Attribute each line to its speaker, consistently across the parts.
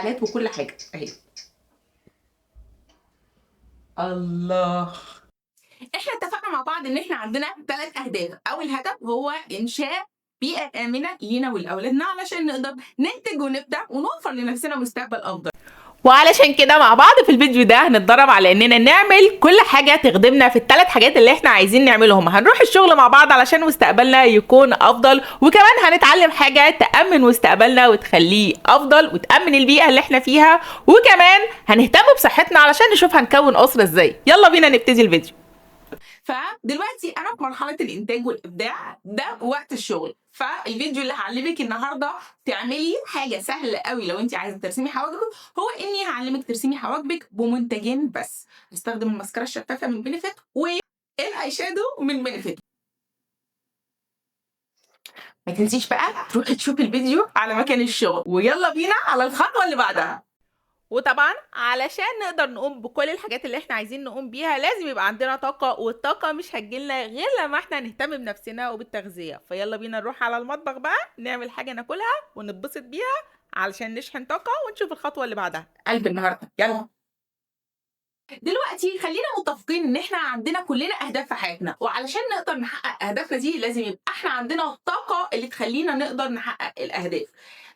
Speaker 1: الرحلات وكل حاجة اهي. الله، احنا اتفقنا مع بعض ان احنا عندنا 3 اهداف. اول هدف هو انشاء بيئة امنه لينا ولاولادنا علشان نقدر ننتج ونبدع ونوفر لنفسنا مستقبل افضل. وعلشان كده مع بعض في الفيديو ده هنتدرب على اننا نعمل كل حاجة تخدمنا في ال3 حاجات اللي احنا عايزين نعملهم. هنروح الشغل مع بعض علشان مستقبلنا يكون افضل، وكمان هنتعلم حاجة تأمن مستقبلنا وتخليه افضل وتأمن البيئة اللي احنا فيها، وكمان هنهتم بصحتنا علشان نشوف هنكون اسرة ازاي. يلا بينا نبتدي الفيديو. فدلوقتي انا في مرحلة الانتاج والابداع، ده وقت الشغل. فالفيديو اللي هعلمك النهارده تعملي حاجة سهلة قوي لو انت عايزه ترسمي حواجبك، هو اني هعلمك ترسمي حواجبك بمنتجين بس. هستخدم الماسكارا الشفافه من Benefit وال eye shadow من Benefit. ما تنسيش بقى تروحي تشوفي الفيديو على مكان الشغل، ويلا بينا على الخطوة اللي بعدها. وطبعا علشان نقدر نقوم بكل الحاجات اللي احنا عايزين نقوم بيها لازم يبقى عندنا طاقة، والطاقة مش هتجيلنا غير لما احنا نهتم بنفسنا وبالتغذية. فيلا بينا نروح على المطبخ بقى نعمل حاجة ناكلها ونتبسط بيها علشان نشحن طاقة ونشوف الخطوة اللي بعدها. قلب النهاردة، يلا. دلوقتي خلينا متفقين ان احنا عندنا كلنا اهداف في حياتنا، وعلشان نقدر نحقق اهدافنا دي لازم يبقى احنا عندنا الطاقة اللي تخلينا نقدر نحقق الاهداف.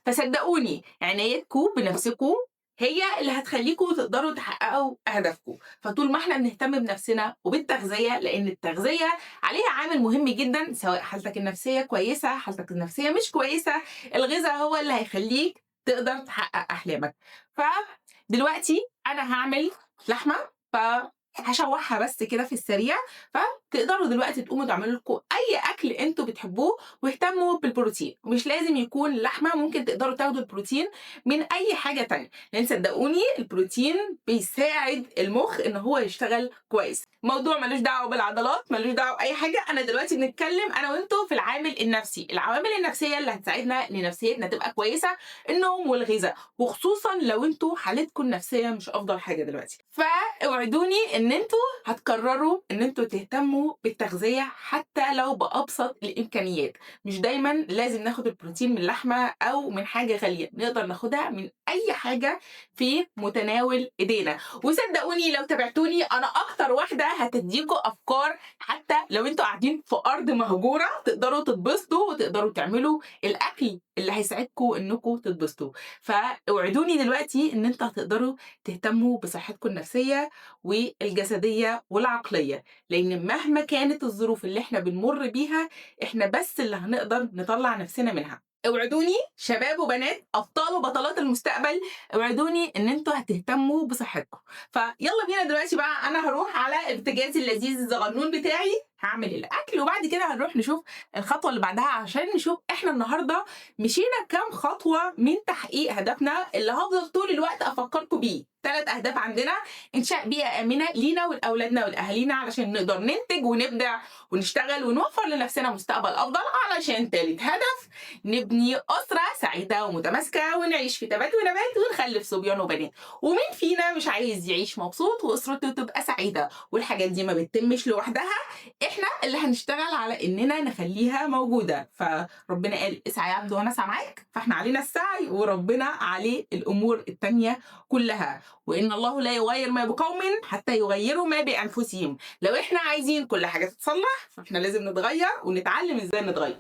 Speaker 1: فصدقوني عنايتكم بنفسكم هي اللي هتخليكم تقدروا تحققوا اهدافكم. فطول ما احنا بنهتم بنفسنا وبالتغذيه، لان التغذية عليها عامل مهم جدا، سواء حالتك النفسية كويسة حالتك النفسية مش كويسة، الغذاء هو اللي هيخليك تقدر تحقق احلامك. فدلوقتي انا هعمل لحمه، فهشوحها بس كده في السريع. فتقدروا دلوقتي تقوموا تعملوا لكم اي اكل انتوا بتحبوه، واهتموا بالبروتين. مش لازم يكون لحمه، ممكن تقدروا تاخدوا البروتين من اي حاجة تانية، لان صدقوني البروتين بيساعد المخ ان هو يشتغل كويس. موضوع ملوش دعوه بالعضلات، ملوش دعوه باي حاجة. انا دلوقتي بنتكلم انا وانتوا في العامل النفسي، العوامل النفسية اللي هتساعدنا ان نفسيتنا تبقى كويسة، النوم والغذاء، وخصوصا لو انتوا حالتكم النفسية مش افضل حاجة دلوقتي. فاوعدوني ان انتوا هتقرروا ان انتوا تهتموا بالتغذية حتى لو بابسط الامكانيات. مش دايما لازم ناخد البروتين من لحمه او من حاجة غالية، نقدر ناخدها من اي حاجة في متناول ايدينا. وصدقوني لو تابعتوني انا اكتر واحدة هتديكوا افكار، حتى لو انتوا قاعدين في ارض مهجورة تقدروا تتبسطوا وتقدروا تعملوا الاكل اللي هيساعدكم انكم تتبسطوا. فاوعدوني دلوقتي ان انتوا هتقدروا تهتموا بصحتكم النفسية والجسدية والعقلية، لان مهما كانت الظروف اللي احنا بنمر بيها احنا بس اللي هنقدر نطلع نفسنا منها. اوعدوني شباب وبنات، ابطال وبطلات المستقبل، اوعدوني ان انتوا هتهتموا بصحتكم. فيلا بينا دلوقتي بقى، انا هروح على البوتاجاز اللذيذ الصغنون بتاعي، هعمل الاكل، وبعد كده هنروح نشوف الخطوة اللي بعدها عشان نشوف احنا النهارده مشينا كام خطوة من تحقيق هدفنا اللي هفضل طول الوقت افكركم بيه. 3 اهداف عندنا: انشاء بيئة امنه لينا ولاولادنا ولاهالينا علشان نقدر ننتج ونبدع ونشتغل ونوفر لنفسنا مستقبل افضل، علشان ثالث هدف نبني اسره سعيدة ومتماسكه ونعيش في تبات ونبات ونخلف صبيان وبنات. ومين فينا مش عايز يعيش مبسوط واسرته تبقى سعيدة؟ والحاجات دي ما بتتمش لوحدها، احنا اللي هنشتغل على اننا نخليها موجودة. فربنا قال اسعى يا عبد وانا اسعى معاك، فاحنا علينا السعي وربنا عليه الامور التانية كلها. وان الله لا يغير ما بقوم حتى يغيروا ما بانفسهم. لو احنا عايزين كل حاجة تتصلح فاحنا لازم نتغير ونتعلم ازاي نتغير.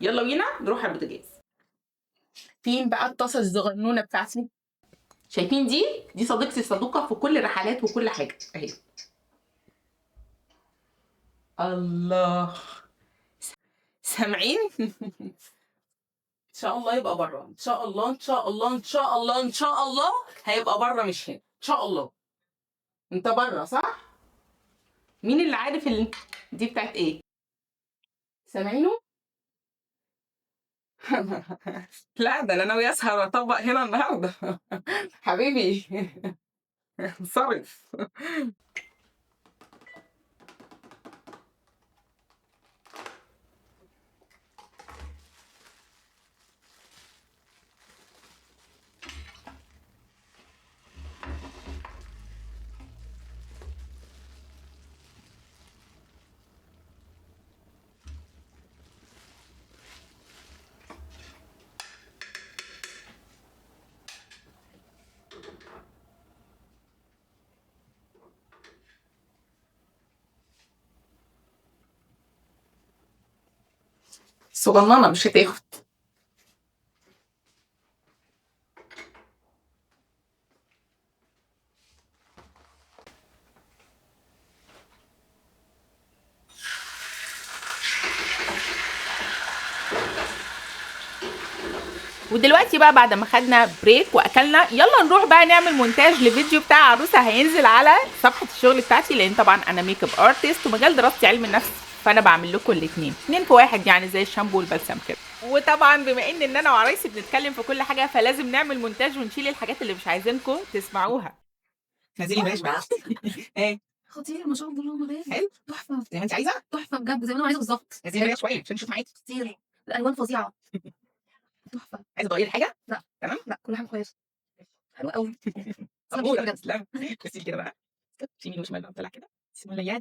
Speaker 1: يلا بينا نروح على البوتاجاز. فين بقى الطاسه الصغنونه بتاعتي؟ شايفين دي؟ دي صديقتي الصدوقه في كل الرحلات وكل حاجة اهي. الله، سامعين؟ ان شاء الله يبقى بره، ان شاء الله ان شاء الله ان شاء الله ان شاء الله هيبقى بره مش هنا ان شاء الله. انت بره صح؟ مين اللي عارف دي بتاعت ايه؟ سامعينه؟ لا ده انا ناوي اسهر واطبق هنا النهارده. حبيبي انصرف. صغننه مش هتاخد. ودلوقتي بقى بعد ما خدنا break واكلنا، يلا نروح بقى نعمل مونتاج لفيديو بتاع عروسه هينزل على صفحة الشغل بتاعتي، لان طبعا انا makeup artist ومجال دراستي علم النفس، فانا بعمل لكم الاثنين، 2 في 1 يعني، زي الشامبو والبلسم كده. وطبعا بما ان انا وعرايسي بنتكلم في كل حاجة، فلازم نعمل مونتاج ونشيل الحاجات اللي مش عايزينكم تسمعوها.
Speaker 2: نزلي بلاش بقى. ايه
Speaker 3: خطير ما شاء الله، اللهم بارك.
Speaker 2: حلو.
Speaker 3: تحفة
Speaker 2: زي ما انت عايزه،
Speaker 3: تحفة بجد، زي ما انا عايزه بالظبط.
Speaker 2: نزلي بلاش شوية عشان نشوف معاكي.
Speaker 3: خطير، الالوان فظيعة، تحفة.
Speaker 2: عايزه تغيري حاجة؟
Speaker 3: لا.
Speaker 2: تمام.
Speaker 3: لا كل حاجة كويسة، حلوة قوي.
Speaker 2: أمورة،
Speaker 3: بجد.
Speaker 2: تسلمي. بصي كده بقى، يمين وشمال بقى، طلع كده بسم الله يا.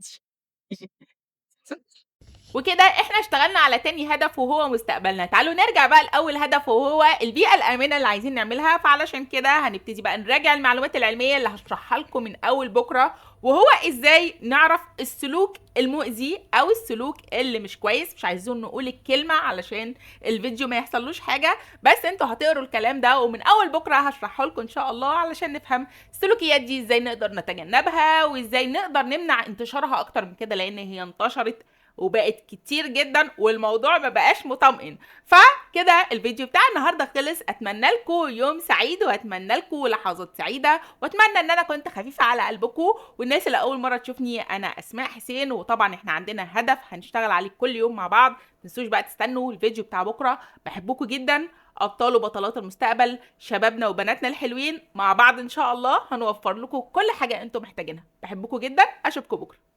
Speaker 1: وكده احنا اشتغلنا على تاني هدف وهو مستقبلنا. تعالوا نرجع بقى لاول هدف وهو البيئة الامنة اللي عايزين نعملها. فعلشان كده هنبتدي بقى نراجع المعلومات العلمية اللي هشرحها لكم من اول بكره، وهو ازاي نعرف السلوك المؤذي او السلوك اللي مش كويس. مش عايزين نقول الكلمة علشان الفيديو ما يحصلوش حاجة، بس انتوا هتقروا الكلام ده، ومن اول بكره هشرحه لكم ان شاء الله علشان نفهم السلوكيات دي ازاي نقدر نتجنبها وازاي نقدر نمنع انتشارها اكتر من كده، لان هي انتشرت وبقت كتير جدا والموضوع ما بقاش مطمئن. فكده الفيديو بتاع النهارده خلص. اتمنى لكم يوم سعيد، واتمنى لكم لحظات سعيدة، واتمنى ان انا كنت خفيفة على قلبكم. والناس اللي اول مرة تشوفني، انا اسماء حسين، وطبعا احنا عندنا هدف هنشتغل عليه كل يوم مع بعض. ما تنسوش بقى تستنوا الفيديو بتاع بكره. بحبكم جدا، ابطال وبطلات المستقبل، شبابنا وبناتنا الحلوين، مع بعض ان شاء الله هنوفر لكم كل حاجة انتم محتاجينها. بحبكم جدا، اشوفكم بكره.